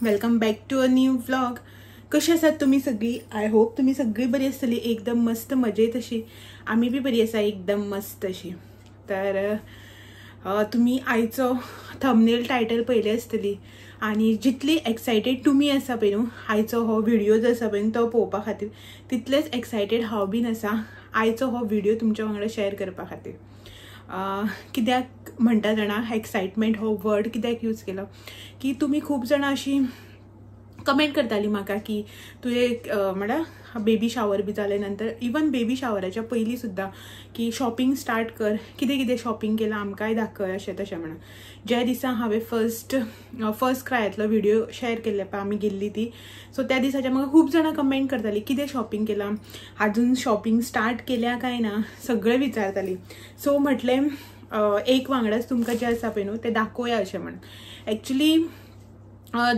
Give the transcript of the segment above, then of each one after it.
Welcome back to a new vlog. कशी आसात तुम्ही सगळी? I hope तुम्ही सगळी बरी आसतली, एकदम मस्त मजेत अशी. आमी बी बरी आसा, एकदम मस्त अशी. तर तुम्ही आयचो थंबनेल टायटल पळयले आसतली आनी जितली एक्सायटेड तुमी आसा पळय न्हू आयचो हो व्हिडियो जो आसा पळय तो पळोवपा खातीर, तितलेच एक्सायटेड हांव बीन आसा आयचो हो व्हिडियो तुमच्या वांगडा शेअर करपा खातीर. कित्याक म्हणटा जाणा, एक्सायटमेंट हो वर्ड कित्याक यूज केलो की तुमी खूब जाणां अशी कमेंट करताली म्हाका की तुवें म्हळ्यार बेबी शावर बी जाले नंतर, इवन बेबी शावराच्या पयलीं सुद्दां की शॉपिंग स्टार्ट कर, कितें कितें शॉपिंग केलां आमकांय दाखय अशें तशें म्हणून. ज्या दिसा हांवें फर्स्ट क्रायांतलो व्हिडियो शेअर केल्ले पळय आमी गेल्ली ती, सो त्या दिसाच्या म्हाका खूब जाणां कमेंट करताली कितें शॉपिंग केलां, आजून शॉपिंग स्टार्ट केल्या काय ना, सगळें विचारताली. सो म्हटलें एक वांगडाच तुमकां जें आसा पळय न्हू तें दाखोवया अशें म्हणून. एक्चुली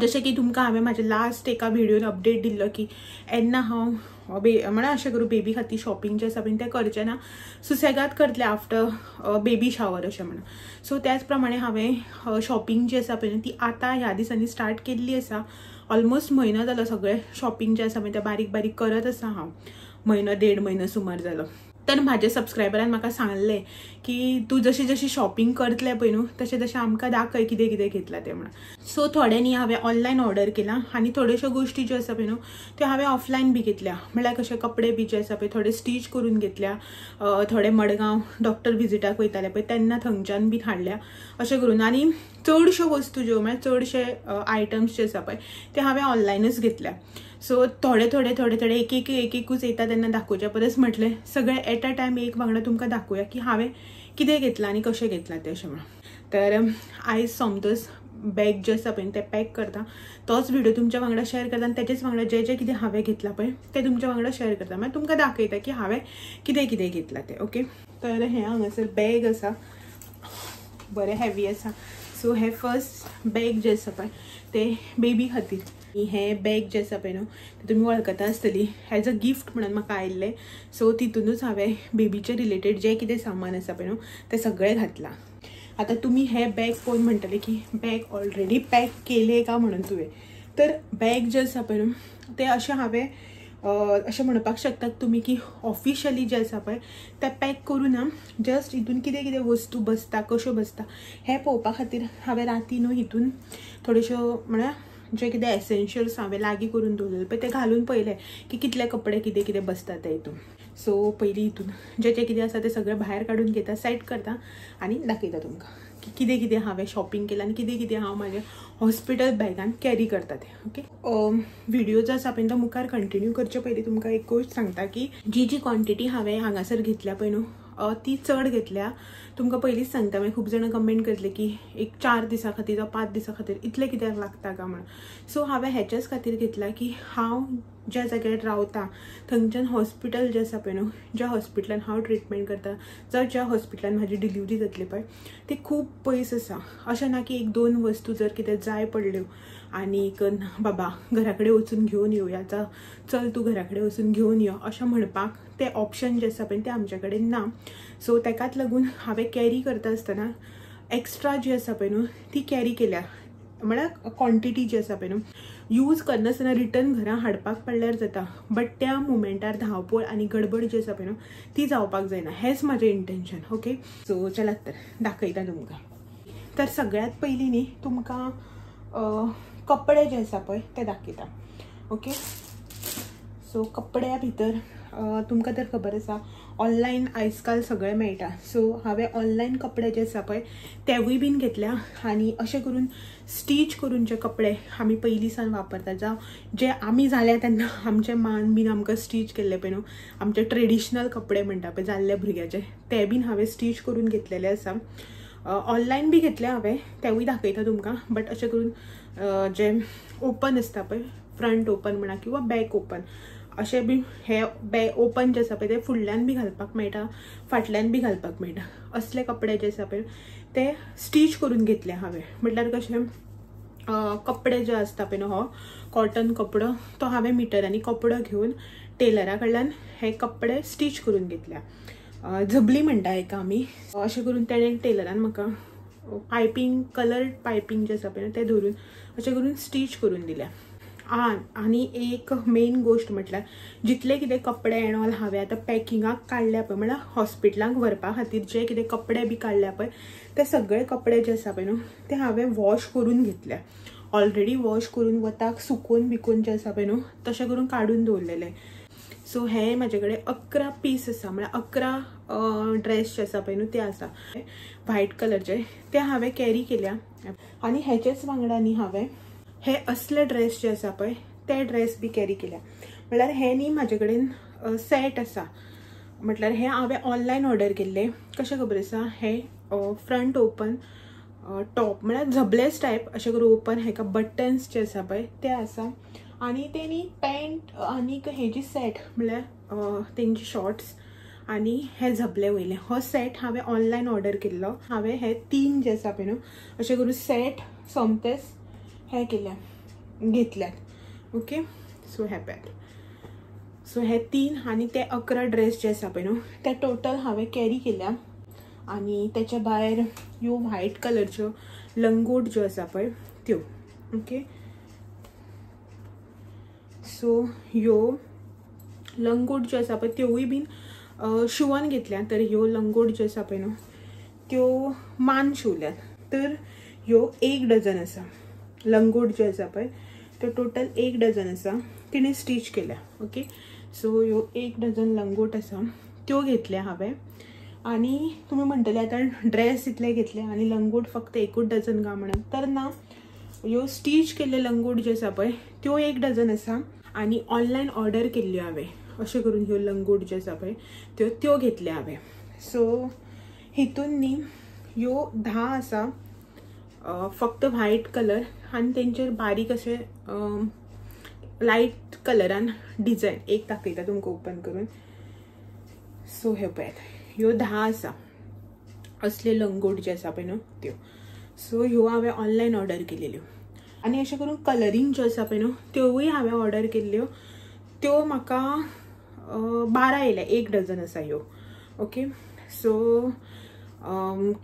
जशें की तुमकां हांवें म्हाज्या लास्ट एका व्हिडियोन अपडेट दिल्लो की येन्ना हांव म्हळ्यार अशें करूं बेबी खातीर शॉपिंग जें आसा पळय तें करचें ना, सुसेगाद करतलें आफ्टर बेबी शावर अशें म्हणून. सो त्याच प्रमाणे हांवें शॉपिंग जी आसा पळय ती आतां ह्या दिसांनी स्टार्ट केल्ली आसा. ऑलमोस्ट म्हयनो जालो सगळें शॉपिंग जें आसा पळय तें बारीक बारीक करत आसा हांव, म्हयनो देड म्हयनो सुमार जालो. तर म्हाज्या सबस्क्रायबरान म्हाका सांगलें की तूं जशें जशें शॉपिंग करतलें पळय न्हू तशें तशें आमकां दाखय कितें कितें घेतलां तें म्हणून. सो थोड्यांनी हांवें ऑनलायन ऑर्डर केलां आनी थोड्योश्यो गोश्टी ज्यो आसा पळय न्हू त्यो हांवें ऑफलायन बी घेतल्या. म्हळ्यार कशें कपडे बी जे आसा पळय थोडे स्टीच करून घेतल्या, थोडे मडगांव डॉक्टर विजिटाक वयताले पळय तेन्ना थंयच्यान बी हाडल्या अशें करून. आनी चडश्यो वस्तू ज्यो म्हळ्यार चडशे आयटम्स जे आसा पळय ते हांवें ऑनलायनच घेतल्या. सो थोडे थोडे थोडे थोडे एक एक एक एकूच येता तेन्ना दाखोवच्या परस म्हटलें सगळें एट अ टायम एक वांगडा तुमकां दाखोवया की हांवें कितें घेतलां आनी कशें घेतलां तें अशें म्हणून. तर आयज सोमतोच बॅग जें आसा पळय तें पॅक करता, तोच व्हिडियो तुमच्या वांगडा शेअर करता आनी तेजेच वांगडा जें जें कितें हांवें घेतलां पळय तें तुमच्या वांगडा शेअर करता, मागीर तुमकां दाखयता की हांवें कितें कितें घेतलां तें. ओके, तर हें हांगासर बॅग आसा, बरें हेवी आसा. सो हें फर्स्ट बॅग जें आसा पळय तें बेबी खातीर. हें बॅग जें आसा पळय न्हू तें तुमी वळखता आसतली, एज अ गिफ्ट म्हणून म्हाका आयिल्लें. सो तितूनच हांवें बेबीचे रिलेटेड जें कितें सामान आसा पळय न्हू तें सगळें घातलां. आतां तुमी हें बॅग पळोवन म्हणटले की बॅग ऑलरेडी पॅक केलें का म्हणून तुवें, तर बॅग जें आसा पळय न्हू तें अशें हांवें अशें म्हणपाक शकतात तुमी की ऑफिशियली जें आसा पळय तें पॅक करूं ना, जस्ट हितून कितें कितें वस्तू बसता कश्यो बसता हें पळोवपा खातीर हांवें राती न्हू हितून थोड्योश्यो म्हळ्यार जे कितें एसेन्शियल्स हांवें लागीं करून दवरलेले पळय तें घालून पळयलें की कितले कपडे कितें कितें बसता ते हितून. सो पयलीं हितून जें जें कितें आसा तें सगळें भायर काडून घेता, सेट करता आनी दाखयता तुमकां की कितें कितें हांवें शॉपिंग केलां आनी कितें कितें हांव म्हाज्या हॉस्पिटल बॅगान कॅरी करता तें. ओके, व्हिडियो जो आसा पळय तो मुखार कंटिन्यू करचे पयलीं तुमकां एक गोश्ट सांगता की जी जी क्वॉन्टिटी हांवें हांगासर घेतल्या पळय न्हू ती चड घेतल्या. तुमकां पयलींच सांगता, मागीर खूब जाणां कमेंट करतले की एक 4 दिसां खातीर जावं 5 दिसां खातीर इतलें कित्याक लागता काय म्हणून. सो हांवें हेच्याच खातीर घेतला की हांव ज्या जाग्यार रावता थंयच्यान हॉस्पिटल जें आसा पळय न्हू, ज्या हॉस्पिटलान हांव ट्रिटमेंट करता जावं ज्या हॉस्पिटलान म्हाजी डिलिवरी जातली पळय ती खूब पयस आसा. अशें ना की एक दोन वस्तू जर कितें जाय पडल्यो आनीक बाबा घरा कडेन वचून घेवन येवया, जावं चल तूं घरा कडेन वचून घेवन यो अशें म्हणपाक तें ऑप्शन जें आसा पळय तें आमच्या कडेन ना. सो तेकाच लागून हांवें कॅरी करता आसतना एक्स्ट्रा जी आसा पळय न्हू ती कॅरी केल्या, म्हळ्यार क्वॉन्टिटी जी आसा पळय न्हू यूज करनासतना रिटर्न घरा हाडपाक पडल्यार जाता, बट त्या मुमेंटार धांवपळ आनी गडबड जी आसा पळय न्हू ती जावपाक जायना, हेंच म्हाजें इंटेन्शन. ओके, सो चलात तर दाखयता तुमकां. तर सगळ्यांत पयलीं न्ही तुमकां कपडे जे आसा पळय ते दाखयता. ओके, सो कपड्या भितर तुमकां तर खबर आसा ऑनलायन आयज काल सगळें मेळटा. सो हांवें ऑनलायन कपडे जे आसा पळय तेवूय बीन घेतल्या आनी अशें करून स्टीच करून जे कपडे आमी पयलीं सावन वापरता, जावं जे आमी जाल्या तेन्ना आमचे मान बीन आमकां स्टीच केल्ले पळय न्हू, आमचे ट्रेडिशनल कपडे म्हणटा पळय जाल्ले भुरग्याचे, ते बीन हांवें स्टीच करून घेतलेले आसा. ऑनलायन बी घेतले हांवें, तेवूय दाखयता तुमकां. बट अशें करून जे ओपन आसता पळय, फ्रंट ओपन म्हणा किंवा बॅक ओपन, अशें बी हे बॅ ओपन जे आसा पळय ते फुडल्यान बी घालपाक मेळटा, फाटल्यान बी घालपाक मेळटा, असले कपडे जे आसा पळय ते स्टीच करून घेतले हांवें. म्हटल्यार कशें कपडे जे आसता पळय न्हू हो कॉटन कपडो तो हांवें मिटरांनी कपडो घेवन टेलरा कडल्यान हे कपडे स्टीच करून घेतल्या. झबली म्हणटा हेका आमी. अशें करून तेणें टेलरान म्हाका पायपींग कलर पायपींग जें आसा पळय तें धरून अशें करून स्टीच करून दिल्या. आनी एक मेन गोश्ट म्हटल्यार जितले कितें कपडे एंड ऑल हांवें आतां पॅकिंगाक काडल्या पळय, म्हळ्यार हॉस्पिटलांक व्हरपा खातीर जे कितें कपडे बी काडल्या पळय ते सगळे कपडे जे आसा पळय न्हू ते हांवें वॉश करून घेतल्या. ऑलरेडी वॉश करून वताक सुकोवन बिकोवन जे आसा पळय न्हू तशें करून काडून दवरलेले. सो हे म्हाजे कडेन 11 पीस आसा, म्हळ्यार 11 ड्रेस जे आसा पळय न्हू ते आसा व्हायट कलरचे, ते हांवें कॅरी केल्या. आनी हेचेच वांगडा न्ही हांवें हे असले ड्रेस जे आसा पळय ते ड्रेस बी कॅरी केल्या. म्हळ्यार हे न्ही म्हाजे कडेन सेट आसा, म्हटल्यार हे हांवें ऑनलायन ऑर्डर केल्ले. कशें खबर आसा, हे फ्रंट ओपन टॉप म्हळ्यार झबलेस टायप अशें करून ओपन, हेका बटन्स जे आसा पळय ते आसा. आनी ते न्ही पॅन्ट आनीक हेजी सेट म्हळ्यार तेंची शॉर्ट्स आनी हे झबले वयले हो सेट हांवें ऑनलायन ऑर्डर केल्लो. हांवें हे 3 जे आसा पळय न्हू अशें करून सेट सोमतेच हे केल्या घेतल्यात. ओके, सो हे पॅट सो हे 3 आनी ते 11 ड्रेस जे आसा पळय न्हू ते टोटल हांवें कॅरी केल्या. आनी तेच्या भायर ह्यो व्हायट कलरच्यो लंगोट ज्यो आसा पळय त्यो. ओके, सो ह्यो लंगोट ज्यो आसा पळय त्योवूय बीन शिंवोन घेतल्या. तर ह्यो लंगोट ज्यो आसा पळय न्हू त्यो मान शिंवल्यात. तर ह्यो 1 डझन आसा लंगोट ज्यो आसा पळय त्यो टोटल 1 डझन आसा, तिणें स्टीच केल्या. ओके, सो ह्यो 1 डझन लंगोट आसा त्यो घेतल्या हांवें. आनी तुमी म्हणटले आतां ड्रेस इतले घेतले आनी लंगोट फक्त 1 डझन काय म्हणून, तर ना, ह्यो स्टीच केल्ले लंगोट ज्यो आसा पळय त्यो 1 डझन आसा आनी ऑनलायन ऑर्डर केल्ल्यो हांवें अशें करून ह्यो लंगोट ज्यो आसा पळय त्यो त्यो घेतल्या हांवें. सो हितून न्ही ह्यो 10 आसा फक्त व्हायट कलर आनी तेंचेर बारीक अशें लायट कलरान डिजायन एक दाखयता तुमकां ओपन करून. सो हे पळयात ह्यो 10 आसा असले लंगोट जे आसा पळय न्हू त्यो. सो ह्यो हांवें ऑनलायन ऑर्डर केलेल्यो. आनी अशें करून कलरींग ज्यो आसा पळय न्हू त्योवूय हांवें ऑर्डर केल्ल्यो. त्यो म्हाका 12 येयल्या, 1 डझन आसा ह्यो. ओके, सो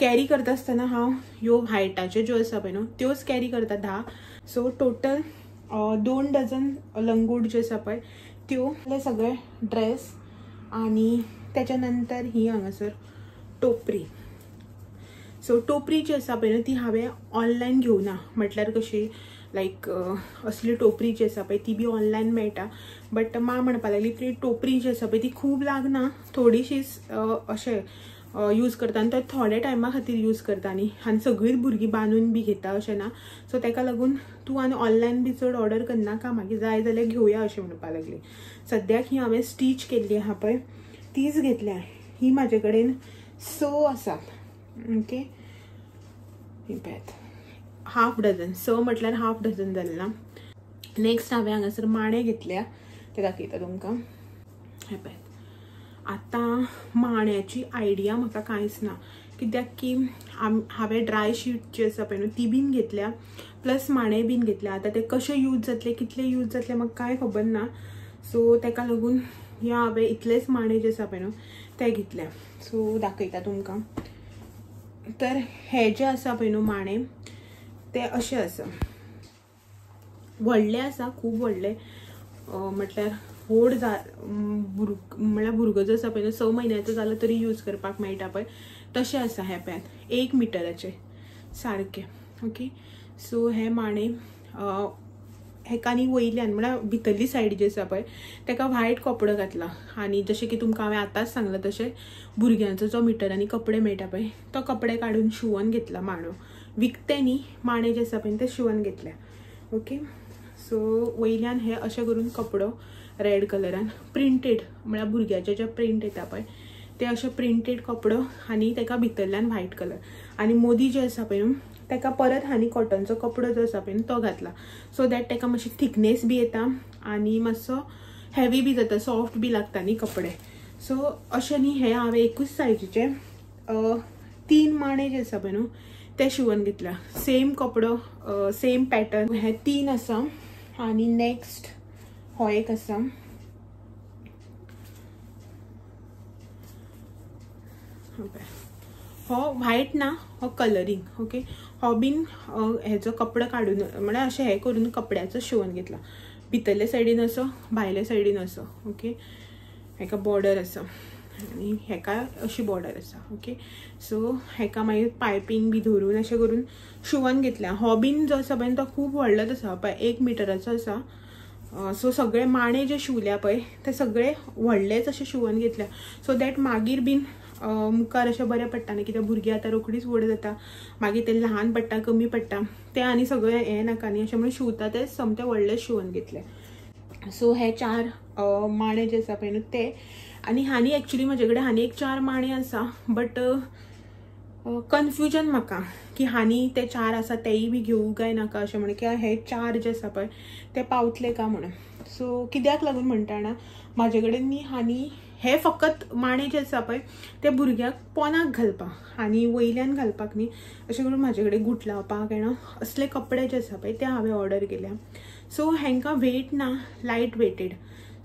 कॅरी करता आसतना हांव ह्यो व्हायटाच्यो ज्यो आसा पळय न्हू त्योच कॅरी करता 10. सो टोटल 2 डझन लंगोट ज्यो आसा पळय त्यो सगळे ड्रेस. आनी त्याच्या नंतर ही हांगासर टोपरी. सो टोपरी जी आसा पळय न्हू ती हांवें ऑनलायन घेवना, म्हटल्यार कशी लायक असली टोपरी जी आसा पळय ती बी ऑनलायन मेळटा, बट माँ म्हणपाक लागली ती टोपरी जी आसा पळय ती खूब लागना, थोडीशीच अशें यूज करता आनी तो थोड्या टायमा खातीर यूज करता न्ही, आनी सगळींच भुरगीं बांदून बी घेता अशें ना. सो ताका लागून तूं आनी ऑनलायन बी चड ऑर्डर करनाका, मागीर जाय जाल्यार घेवया अशें म्हणपाक लागली. सद्याक ही हांवें स्टीच केल्ली आहा पळय तीच घेतल्या. ही म्हाजे कडेन 6 आसात. ओके, ही पळयात हाफ डझन, 6 म्हटल्यार हाफ डझन जालें ना. नेक्स्ट हांवें हांगासर माणे घेतल्या ते दाखयता तुमकां. हे पळयात आतां माण्याची आयडिया म्हाका कांयच ना, कित्याक की हांवें ड्राय शीट जी आसा पळय न्हू ती बीन घेतल्या, प्लस माणे बीन घेतल्या. आतां ते कशे यूज जातले कितले यूज जातले म्हाका कांय खबर ना. सो ताका लागून ह्या हांवें इतलेच माणे जे आसा पळय न्हू ते घेतल्या. सो दाखयता तुमकां. तर हे जे आसा पळय न्हू माणे ते अशे आसा, व्हडले आसा, खूब व्हडले, म्हटल्यार व्हड म्हळ्यार भुरगो जो आसा पळय न्हू 6 म्हयन्याचो जालो तरी यूज करपाक मेळटा पळय तशें आसा. हे पळयात 1 मिटराचे सारके. ओके, सो हे माणे हेका न्ही वयल्यान म्हळ्यार भितरली सायड जी आसा पळय तेका व्हायट कपडो घातला आनी जशें की तुमकां हांवें आतांच सांगलां तशें भुरग्यांचो जो मिटरांनी कपडे मेळटा पळय तो कपडे काडून शिंवोन घेतला माणो, विकते न्ही माणे जे आसा पळय ते शिंवोन घेतल्या. ओके, सो वयल्यान हे अशें करून कपडो रेड कलरान प्रिंटेड, म्हळ्यार भुरग्याचे जे प्रिंट येता पळय ते अशें प्रिंटेड कपडो आनी तेका भितरल्यान व्हायट कलर. आनी मोदी जे आसा पळय न्हू तेका परत आनी कॉटनचो कपडो जो आसा पळय तो घातला, सो that तेका मातशी थिकनेस बी येता आनी मातसो हेवी बी जाता, सॉफ्ट बी लागता न्ही कपडे. सो अशें न्ही हे हांवें एकूच सायजीचे 3 माणे जे आसा पळय न्हू ते शिंवोन घेतल्या, सेम कपडो सेम पॅटर्न. हे 3 आसा आनी नेक्स्ट हो एक आसा. हो व्हायट ना, हो कलरींग. ओके, हो बीन हेजो कपडो काडून म्हळ्यार अशें हें करून कपड्याचो शिंवून घेतला. भितरले सायडीन असो, भायले सायडीन असो. ओके, हेका बॉर्डर आसा आनी हेका अशी बॉर्डर आसा. ओके, सो हेका मागीर पायपींग बी धरून अशें करून शिंवून घेतल्या. हो बीन जो आसा पळय तो खूब व्हडलोच आसा पळय, 1 मिटराचो आसा. सो सगळे माणे जे शिंवल्या पळय ते सगळे व्हडलेच अशे शिंवून घेतल्या, सो that मागीर बीन मुखार अशें बरें पडटा न्ही, कित्याक भुरगीं आतां रोखडीच व्हड जाता, मागीर ते ल्हान पडटा, कमी पडटा, ते आनी सगळें हें नाका न्ही, अशें म्हणून शिंवता ते सोमते व्हडले शिंवून घेतले. सो हे 4 माणे जे आसा पळय न्हू ते. आनी हानी एक्चुली म्हजे कडेन हानी एक 4 माणे आसा, बट कन्फ्युजन म्हाका की हानी ते 4 आसा तेय बी घेवूं काय नाका अशें म्हणून, कित्याक हे 4 जे आसा पळय ते पावतले काय म्हणून. सो कित्याक लागून म्हणटा ना, म्हाजे कडेन न्ही हानी हे फकत माणे जे आसा पळय ते भुरग्याक पोनाक घालपाक आनी वयल्यान घालपाक न्ही, अशें करून म्हाजे कडेन गुटलावपाक येना असले कपडे जे आसा पळय ते हांवें ऑर्डर केल्या. सो हेंकां वेट ना, लायट वेटेड.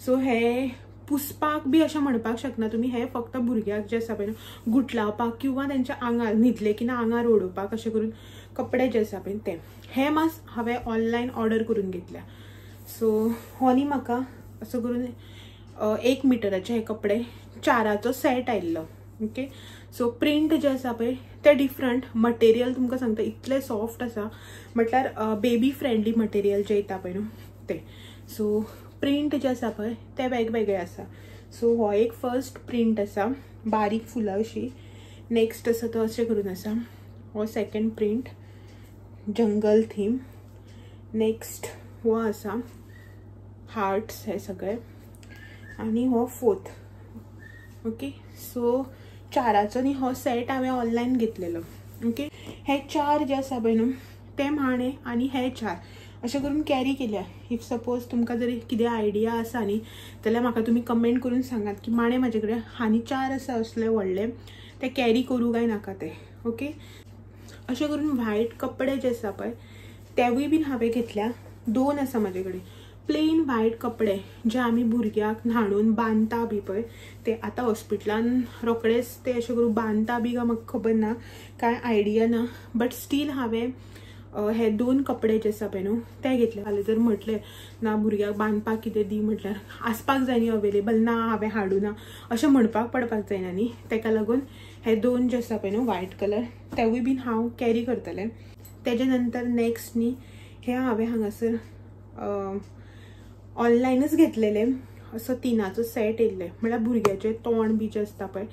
सो हे पुसपाक बी अशें म्हणपाक शकना तुमी, हे फक्त भुरग्याक जे आसा पळय न्हू गुटलावपाक किंवा तेंच्या आंगार न्हिदले की ना आंगार ओडोवपाक अशें करून कपडे जे आसा पळय ते हे मात हांवें ऑनलायन ऑर्डर करून घेतल्या. सो हो न्ही म्हाका असो करून 1 मिटराचे हे कपडे 4चो सेट आयिल्लो. ओके, सो प्रिंट जे आसा पळय ते डिफरंट, मटेरियल तुमकां सांगता इतलें सॉफ्ट आसा, म्हटल्यार बेबी फ्रेंडली मटेरियल जे येता पळय न्हू ते. सो प्रिंट जे आसा पळय ते वेगवेगळे आसा. सो हो एक फर्स्ट प्रिंट आसा, बारीक फुलां अशी. नेक्स्ट आसा तो अशें करून आसा, हो second print jungle theme. Next हो आसा हार्ट्स हे सगळे, आनी हो फोर्थ. ओके, सो 4चो न्ही हो सेट हांवें ऑनलायन घेतलेलो. ओके, हे 4 जे आसा पळय न्हू ते माणे आनी हे 4 अशें करून कॅरी केल्या. If suppose तुमकां जर कितें आयडिया आसा न्ही जाल्यार म्हाका तुमी कमेंट करून सांगात की माणे म्हाजे कडेन आनी 4 आसा असले व्हडले, ते कॅरी करूं काय नाका ते. ओके, अशें करून व्हायट कपडे जे आसा पळय तेवूय बीन हांवें घेतल्या. 2 आसा म्हाजे कडेन प्लेन व्हायट कपडे जे आमी भुरग्याक न्हाणून बांदता बी पळय ते आतां हॉस्पिटलान रोखडेच ते अशें करून बांदता बी काय म्हाका खबर ना, कांय आयडिया ना, बट स्टील हांवें हे 2 कपडे जे आसा पळय न्हू ते घेतले. फाल्यां जर म्हटलें ना भुरग्याक बांदपाक कितें दी म्हटल्यार आसपाक जाय न्ही अवेलेबल, ना हांवें हाडूं ना अशें म्हणपाक पडपाक जायना न्ही, तेका लागून हे 2 जे आसा पळय न्हू व्हायट कलर तेवूय बीन हांव कॅरी करतलें. तेजे नंतर नेक्स्ट न्ही हे हांवें हांगासर ऑनलायनच घेतलेले, असो 3चो सेट येयल्ले, म्हळ्यार भुरग्याचें तोंड बी जें आसता पळय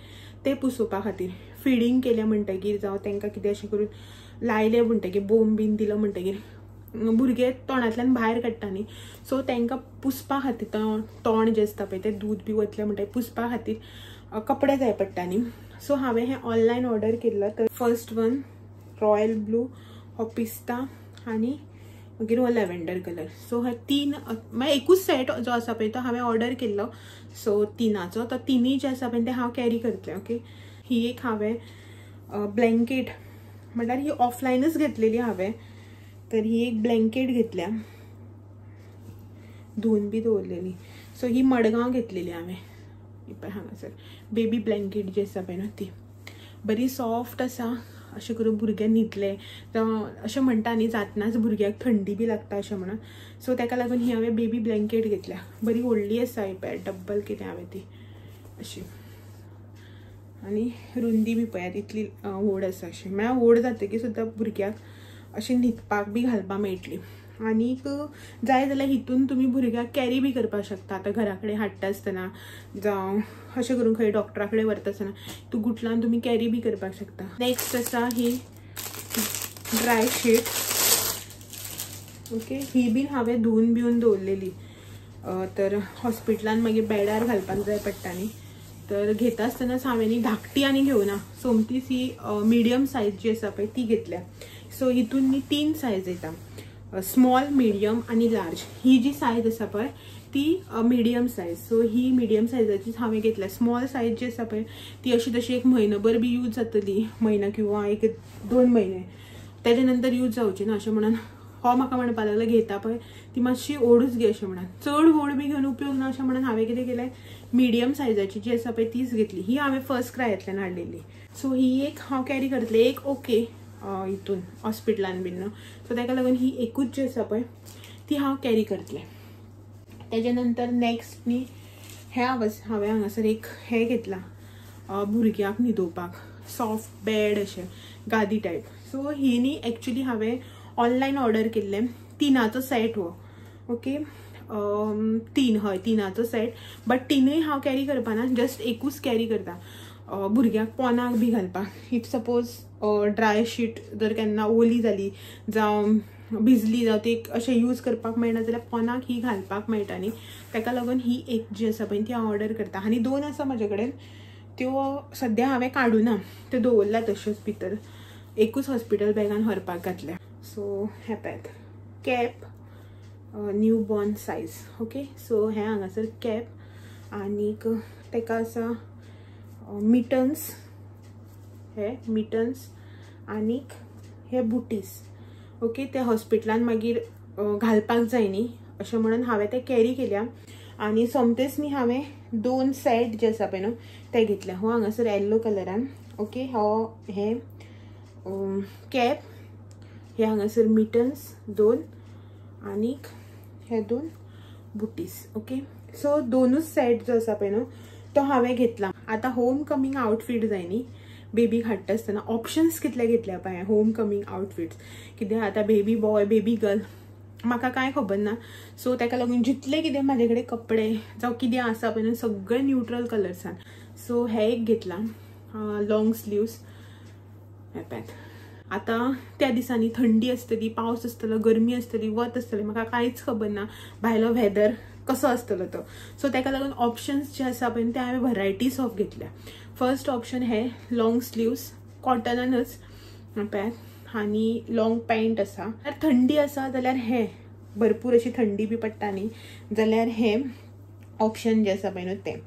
ते पुसोवपा खातीर, फिडींग केलें म्हणटगीर जावं तांकां कितें अशें करून लायलें म्हणटगीर बोम बीन दिलो म्हणटगीर भुरगे तोंडांतल्यान भायर काडटा न्ही, सो तांकां पुसपा खातीर तोंड जें आसता पळय तें दूद बी वतलें म्हणटगीर पुसपा खातीर कपडे जाय पडटा न्ही. सो हांवें हें ऑनलायन ऑर्डर केल्लो. तर फर्स्ट वन रॉयल ब्लू, हो पिस्ता आनी मागीर हो लॅव्हेंडर कलर. सो हे 3 मागीर एकूच सेट जो आसा पळय तो हांवें ऑर्डर केल्लो. सो 3चो तो 3 जे आसा पळय ते हांव कॅरी करतलें. ओके, ही एक हांवें ब्लँकेट, म्हटल्यार ही ऑफलायनच घेतलेली हांवें, तर ही एक ब्लँकेट घेतल्या, धुवन बी दवरलेली. सो ही मडगांव घेतलेली हांवें, ही पळय हांगासर बेबी ब्लँकेट जी आसा पळय न्हू ती बरी सॉफ्ट आसा. अशें करून भुरगे न्हिदले जावं अशें म्हणटा न्ही जातनाच भुरग्याक थंडी बी लागता अशें म्हणून, सो तेका लागून ही हांवें बेबी ब्लँकेट घेतल्या. बरी व्हडली आसा ही पळय, डब्बल कितें हांवें ती अशी, आनी रुंदी बी पळयात इतली व्हड आसा अशी, म्हळ्यार व्हड जातकीर सुद्दां भुरग्याक अशें न्हिदपाक बी घालपाक मेळटली. आनीक जाय जाल्यार हितून तुमी भुरग्याक कॅरी बी करपाक शकता. आतां घरा कडेन हाडटा आसतना जावं अशें करून खंय डॉक्टरा कडेन व्हरता आसतना तूं गुटलान तुमी कॅरी बी करपाक शकता. नेक्स्ट आसा ही ड्राय शीट. ओके, ही बीन हांवें धुवन बिवन दवरलेली, तर हॉस्पिटलान मागीर बेडार घालपाक जाय पडटा न्ही, तर घेता आसतनाच हांवें न्ही धाकटी आनी घेवना, सोमतीच ही मिडियम सायज जी आसा पळय ती घेतल्या. सो हितून न्ही 3 सायज येता, स्मॉल, मिडियम आनी लार्ज. ही जी सायज आसा पळय ती मिडियम सायज. सो ही मिडियम सायजाचीच हांवें घेतल्या. स्मॉल सायज जी आसा पळय ती अशी तशी एक म्हयनोभर बी यूज जातली, म्हयनो किंवा 1-2 म्हयने तेजे नंतर यूज जावची ना अशें म्हणून हो म्हाका म्हणपाक लागलो घेता पळय ती मातशी ओडूच घे अशें म्हणून, चड व्हड बी घेवन उपयोग ना अशें म्हणून हांवें कितें केलें, मिडियम सायजाची जी आसा पळय तीच घेतली. ही हांवें फर्स्ट क्रायांतल्यान हाडलेली. सो ही एक हांव कॅरी करतलें, एक ओके हितून हॉस्पिटलान बीन न्हू. सो ताका लागून ही एकूच जी आसा पळय ती हांव कॅरी करतलें. तेजे नंतर नेक्स्ट न्ही हें हांवें हांगासर एक हें घेतलां भुरग्याक न्हिदोवपाक, सॉफ्ट बेड अशें गादी टायप. सो ही न्ही एक्चुली हांवें ऑनलायन ऑर्डर केल्लें, 3आचो सेट हो. ओके, 3 हय 3आचो सेट, बट 3ूय हांव कॅरी करपाना, जस्ट एकूच कॅरी करता भुरग्याक पोनाक बी घालपाक. If suppose dry sheet जर केन्ना ओली जाली जावं भिजली जावं ती अशें यूज करपाक मेळना जाल्यार पोनाक ही घालपाक मेळटा न्ही, ताका लागून ही एक जी आसा पळय ती हांव ऑर्डर करता. आनी 2 आसा म्हजे कडेन, त्यो सद्या हांवें काडूना, त्यो दवरल्या तश्योच भितर, एकूच हॉस्पिटल बॅगान व्हरपाक घातल्या. सो हें पळयात cap new born size. Okay, so हें हांगासर कॅप आनीक ताका आसा मिटन्स, हे मिटन्स आनीक हे बुटीस. ओके, ते हॉस्पिटलान मागीर घालपाक जाय न्ही अशें म्हणून हांवें ते कॅरी केल्या. आनी सोमतेच न्ही हांवें 2 सेट जे आसा पळय न्हू ते घेतले. हो हांगासर येल्लो कलरान. ओके, हो हे कॅप, हे हांगासर मिटन्स 2 आनीक हे 2 बुटीस. ओके, सो 2ूच सेट जो आसा पळय न्हू तो हांवें घेतला. आतां होम कमींग आउटफीट जाय न्ही बेबीक हाडटा आसतना, ऑप्शन्स कितले घेतल्या पळय होम कमींग आउटफिट्स. कित्याक आतां बेबी बॉय बेबी गर्ल म्हाका कांय खबर ना, सो ताका लागून जितले कितें म्हाजे कडेन कपडे जावं कितें आसा पळय न्हू सगळे न्यूट्रल कलर्सान. सो हें एक घेतलां लॉंग स्लिव्स. हें पळयात, आतां त्या दिसांनी थंडी आसतली, पावस आसतलो, गरमी आसतली, वत आसतलें, म्हाका कांयच खबर ना भायलो वेदर कसो आसतलो तो. सो ताका लागून ऑप्शन्स जे आसा पळय ते हांवें व्हरायटीज ऑफ घेतल्या. फर्स्ट ऑप्शन हे लॉंग स्लिव्स कॉटनानच पळयात, आनी लॉंग पॅन्ट आसा. थंडी आसा जाल्यार हें भरपूर अशी थंडी बी पडटा न्ही जाल्यार हें ऑप्शन जें आसा पळय न्हू तें.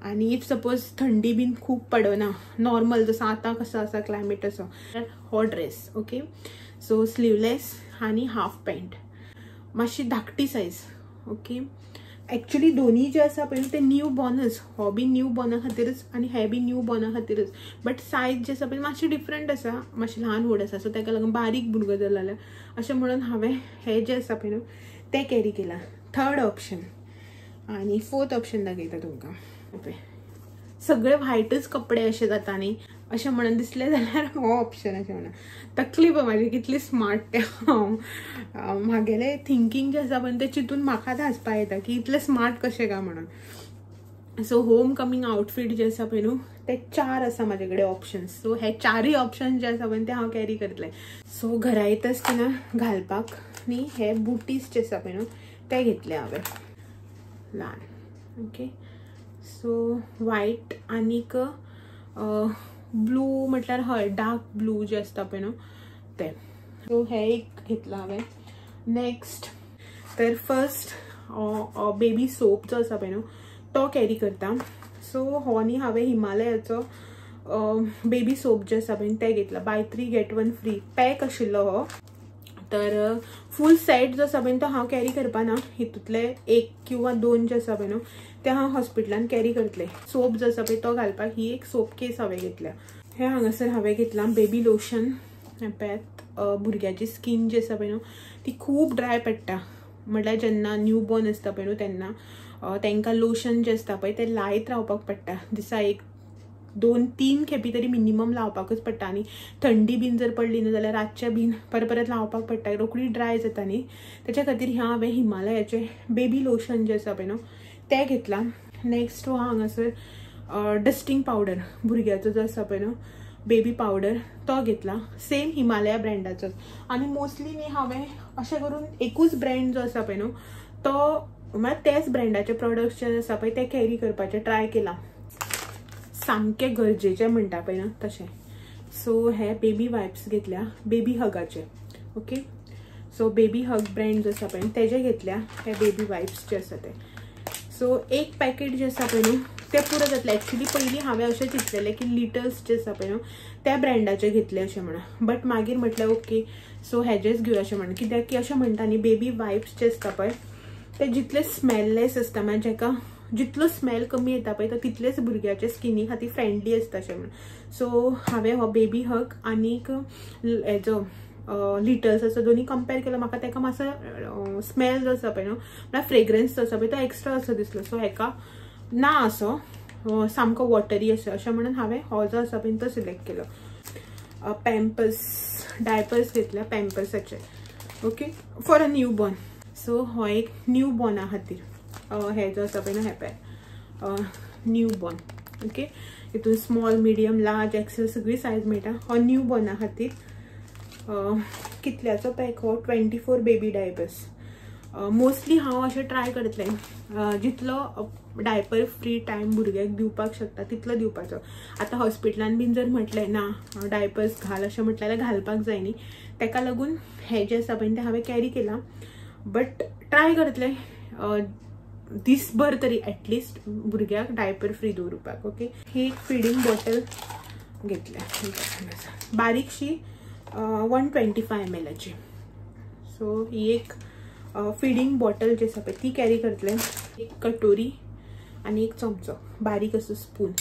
आनी if suppose थंडी बीन खूब पडना, नॉर्मल जसो आतां कसो आसा क्लायमेट तसो, हो ड्रेस. ओके, सो स्लिवलेस आनी हाफ पॅन्ट, मातशी धाकटी सायज. ओके, एक्चुली दोनी जे आसा पळय ते न्यू बॉर्नच, हो बी न्यू बॉर्ना खातीरच आनी हे बी न्यू बॉर्ना खातीरच, बट सायज जे आसा पळय मातशी डिफरंट आसा, मातशी ल्हान व्हड आसा. सो ताका लागून बारीक भुरगो जालो जाल्यार अशें म्हणून हांवें हे जे आसा पळय न्हू ते कॅरी केला. थर्ड ऑप्शन आनी फोर्थ ऑप्शन दाखयता तुमकां. पळय सगळे व्हायटच कपडे अशे जाता न्ही अशें म्हणून दिसलें जाल्यार हो ऑप्शन अशें म्हणून. तकली पळय म्हाजी कितली स्मार्ट तें, हांव म्हागेलें थिंकींग जें आसा पळय तें चिंतून म्हाकाच हांसपा येता की इतलें स्मार्ट कशें काय म्हणून. सो होम कमींग आउटफीट जे आसा पळय न्हू ते 4 आसा म्हाजे कडेन ऑप्शन्स. सो हे 4ूय ऑप्शन जे आसा पळय ते हांव कॅरी करतलें. सो घरा येता आसतना घालपाक न्ही हे बुटीस जे आसा पळय न्हू ते घेतले हांवें ल्हान. ओके, सो व्हायट आनीक ब्लू म्हटल्यार हय डार्क ब्लू जे आसता पळय न्हू ते. सो हे एक घेतला हांवें. नेक्स्ट तर फर्स्ट बेबी सोप जो आसा पळय न्हू तो कॅरी करता. सो हो न्ही हांवें हिमालयाचो बेबी सोप जे आसा पळय ते घेतला, buy 3 get 1 free pack आशिल्लो हो. तर फूल सेट जो आसा पळय तो हांव कॅरी करपाना, हितूंतले 1 किंवा 2 जे आसा पळय न्हू ते हांव हॉस्पिटलान कॅरी करतलें. सोप जो आसा पळय तो घालपाक ही एक सोप केस हांवें घेतल्या. हें हांगासर हांवें घेतलां बेबी लोशन. पळयात भुरग्याची स्कीन जी आसा पळय न्हू ती खूब ड्राय पडटा, म्हटल्यार जेन्ना न्यू बॉर्न आसता पळय न्हू तेन्ना तांकां लोशन जें आसता पळय तें लायत रावपाक पडटा, दिसा 1 2 3 खेपी तरी मिनिमम लावपाकच पडटा. आनी थंडी बीन जर पडली न्हू जाल्यार रातचें बीन परत परत लावपाक पडटा, रोखडी ड्राय जाता न्ही. तेच्या खातीर ह्या हांवें हिमालयाचें बेबी लोशन जें आसा पळय न्हू तें घेतलां. नेक्स्ट हो हांगासर डस्टींग पावडर भुरग्याचो जो आसा पळय न्हू बेबी पावडर तो घेतला, सेम हिमालया ब्रँडाचोच. आनी मोस्टली न्ही हांवें अशें करून एकूच ब्रँड जो आसा पळय न्हू तो म्हळ्यार त्याच ब्रँडाचे प्रोडक्ट्स जे आसा पळय ते कॅरी करपाचें ट्राय केलां, सामकें गरजेचें म्हणटा पळय न्हू तशें. सो हे बेबी वायप्स घेतल्या baby हगाचे. Okay, so baby hug brand जो आसा पळय तेजे घेतल्या हे बेबी वायप्स जे आसा ते. सो एक पॅकेट जे आसा पळय न्हू ते पुरो जातलें. एक्चुली पयलीं हांवें अशें चिंतलेलें की लिटल्स जे आसा पळय न्हू त्या ब्रँडाचे घेतले अशें म्हणून, बट मागीर म्हटलें ओके सो हेजेच घेवया अशें म्हणून, कित्याक की अशें म्हणटा न्ही बेबी वायप्स जे आसता पळय ते जितले स्मेललेस आसता, म्हळ्यार जेका जितलो स्मेल कमी येता पळय तो तितलेच भुरग्याचे स्किनी खातीर फ्रेंडली आसता अशें म्हणून. सो हांवें हो बेबी हग आनीक हेजो लिटल्साचो दोनी कंपेर केलो, म्हाका ताका मातसो स्मेल जो आसा पळय न्हू म्हळ्यार फ्रेग्रन्स जो आसा पळय तो एक्स्ट्रा असो दिसलो. सो हेका ना असो सामको वॉटरी आसा अशें म्हणून हांवें हो जो आसा पळय तो सिलेक्ट केलो. पॅम्पर्स डायपर्स घेतल्या पॅम्पर्साचे, okay, for a new born. So हो एक न्यू बॉर्ना खातीर हे जो आसा पळय न्हू हे पॅक न्यू बॉर्न, ओके. हितून स्मॉल मिडियम लार्ज एक्सेल सगळी सायज मेळटा. हो न्यू बॉर्ना खातीर कितल्याचो पॅक हो 24 बेबी डायपर्स. मोस्टली हांव अशें ट्राय करतलें जितलो डायपर फ्री टायम भुरग्याक दिवपाक शकता तितलो दिवपाचो. आतां हॉस्पिटलान बीन जर म्हटलें ना डायपर्स घाल अशें म्हटलें जाल्यार घालपाक जाय न्ही, तेका लागून हें जें आसा पळय तें हांवें कॅरी केलां. बट ट्राय करतलें दीसभर तरी एटलिस्ट भुरग्याक डायपर फ्री दवरुपाक, ओके. ही एक फिडींग बॉटल घेतल्या बारीकशी 125 ml. सो ही एक फिडींग बॉटल जी आसा पळय ती कॅरी करतलें. एक कटोरी आनी एक चमचो बारीक असो स्पून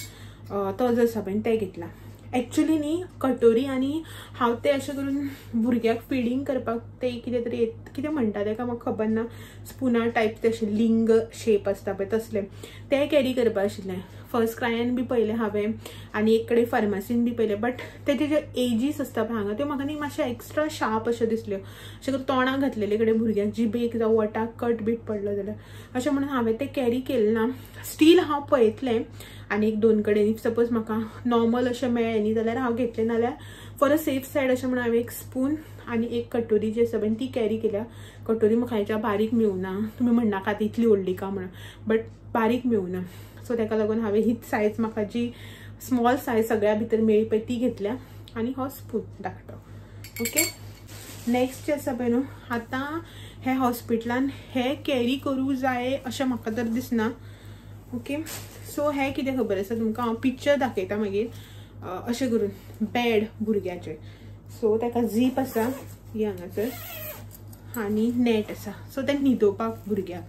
तो जो आसा पळय ते घेतला. एक्चुली न्ही कटोरी आनी हांव ते अशें करून भुरग्याक फिडींग करपाक ते कितें तरी कितें म्हणटा तेका म्हाका खबर ना, स्पुना टायप ते अशें लिंग शेप आसता पळय तसले ते कॅरी करपा आशिल्लें. फर्स्ट क्रायान बी पळयलें हांवें आनी एक कडेन फार्मासीन बी पळयलें, बट तेजे जे एजीस आसता पळय हांगा त्यो म्हाका न्ही मातशें एक्स्ट्रा शार्प अशें दिसल्यो. अशें करून तोंडाक घातलेले कडेन भुरग्याक जिबेक जावं वटाक कट बीट पडलो जाल्यार अशें म्हणून हांवें तें कॅरी केलें ना. स्टील हांव पळयतलें आनी एक दोन कडेन if suppose म्हाका नॉर्मल अशें मेळ्ळें न्ही जाल्यार हांव घेतलें, नाल्यार फॉर अ सेफ सायड अशें म्हणून हांवें एक स्पून आनी एक कटोरी जी आसा पळय ती कॅरी केल्या. कटोरी म्हाका हेच्या बारीक मेळुना, तुमी म्हणनाकात इतली व्हडली का म्हणून, बट बारीक मेळुना. सो तेका लागून हांवें हीच सायज म्हाका जी स्मॉल सायज सगळ्या भितर मेळ्ळी पळय ती घेतल्या आनी हो स्पून धाकटो, ओके. नेक्स्ट जे आसा पळय न्हू आतां हे हॉस्पिटलान हे कॅरी करूं जाय अशें म्हाका तर दिसना, ओके. सो हे कितें खबर आसा तुमकां हांव पिक्चर दाखयता मागीर अशें करून बेड भुरग्याचें. सो ताका झीप आसा ही हांगासर आनी नेट आसा, सो तें न्हिदोवपाक भुरग्याक,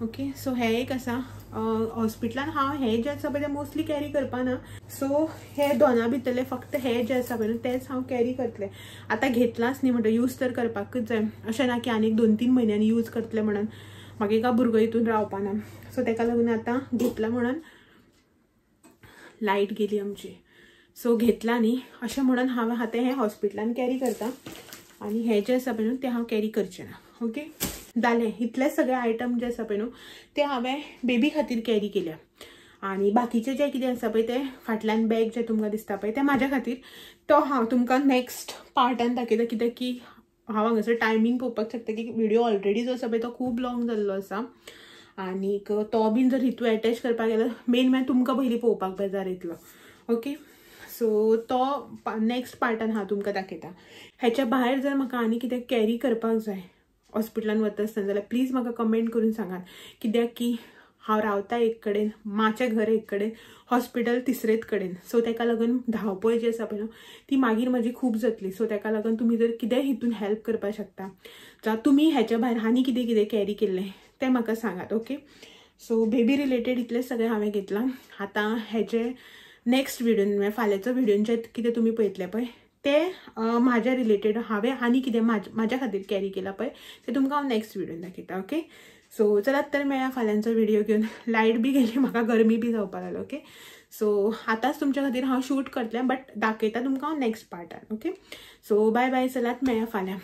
ओके. सो हें एक आसा हॉस्पिटलान हांव हें जें आसा पळय तें मोस्टली कॅरी करपाना. सो हे दोना भितरले फक्त हे जे आसा पळय तेंच हांव कॅरी करतलें. आतां घेतलाच न्ही म्हणटा यूज तर करपाकूच जाय, अशें ना की आनीक 2-3 म्हयन्यांनी यूज करतलें म्हणून मागीर का भुरगो हितून रावपाना. सो तेका लागून आतां घेतला म्हणून लायट गेली आमची, सो घेतला न्ही अशें म्हणून हांव आतां हें हॉस्पिटलान कॅरी करता आनी हें जें आसा पळय न्हू तें हांव कॅरी करचें ना, ओके. जालें, इतले सगळे आयटम जे आसा पळय न्हू ते हांवें बेबी खातीर कॅरी केल्या आनी बाकीचे जे कितें आसा पळय ते फाटल्यान बॅग जे तुमकां दिसता पळय ते म्हाज्या खातीर, तो हांव तुमकां नेक्स्ट पार्टान दाखयता. कित्याक की हांव हांगासर टायमींग पळोवपाक शकता की व्हिडियो ऑलरेडी जो आसा पळय तो खूब लॉंग जाल्लो आसा आनीक तो बीन जर हितू एटॅच करपाक गेल्यार मेन म्हळ्यार तुमकां पयलीं पळोवपाक बेजार येतलो, ओके. सो तो नेक्स्ट पार्टान हांव तुमकां दाखयता. हेच्या भायर जर म्हाका आनी कितें कॅरी करपाक जाय हॉस्पिटलान वता आसतना जाल्यार प्लीज म्हाका कमेंट करून सांगात, कित्याक की हांव रावता एक कडेन, माचें घर एक कडेन, हॉस्पिटल तिसरेच कडेन. सो तेका लागून धांवपळ जी आसा पळय न्हू ती मागीर म्हाजी खूब जातली. सो तेका लागून तुमी जर कितेंय हितून हेल्प करपाक शकता जावं तुमी हेच्या भायर आनी कितें कितें कॅरी केल्लें तें म्हाका सांगात, ओके. सो बेबी रिलेटेड इतलें सगळें हांवें घेतलां. आतां हेजे नेक्स्ट व्हिडियोन म्हळ्यार फाल्यांचो व्हिडियोन जे कितें तुमी पळयतले पळय ते म्हाज्या रिलेटेड हांवें आनी कितें म्हाज्या खातीर कॅरी केलां पळय तें तुमकां हांव नेक्स्ट व्हिडियोन दाखयता, ओके. सो चलात तर मेळया फाल्यांचो व्हिडियो घेवन. लायट बी गेली, म्हाका गरमी बी जावपाक लागलो, ओके. सो आतांच तुमच्या खातीर हांव शूट करतलें, बट दाखयता तुमकां हांव नेक्स्ट पार्टान, ओके. सो बाय बाय, चलात मेळया फाल्यां.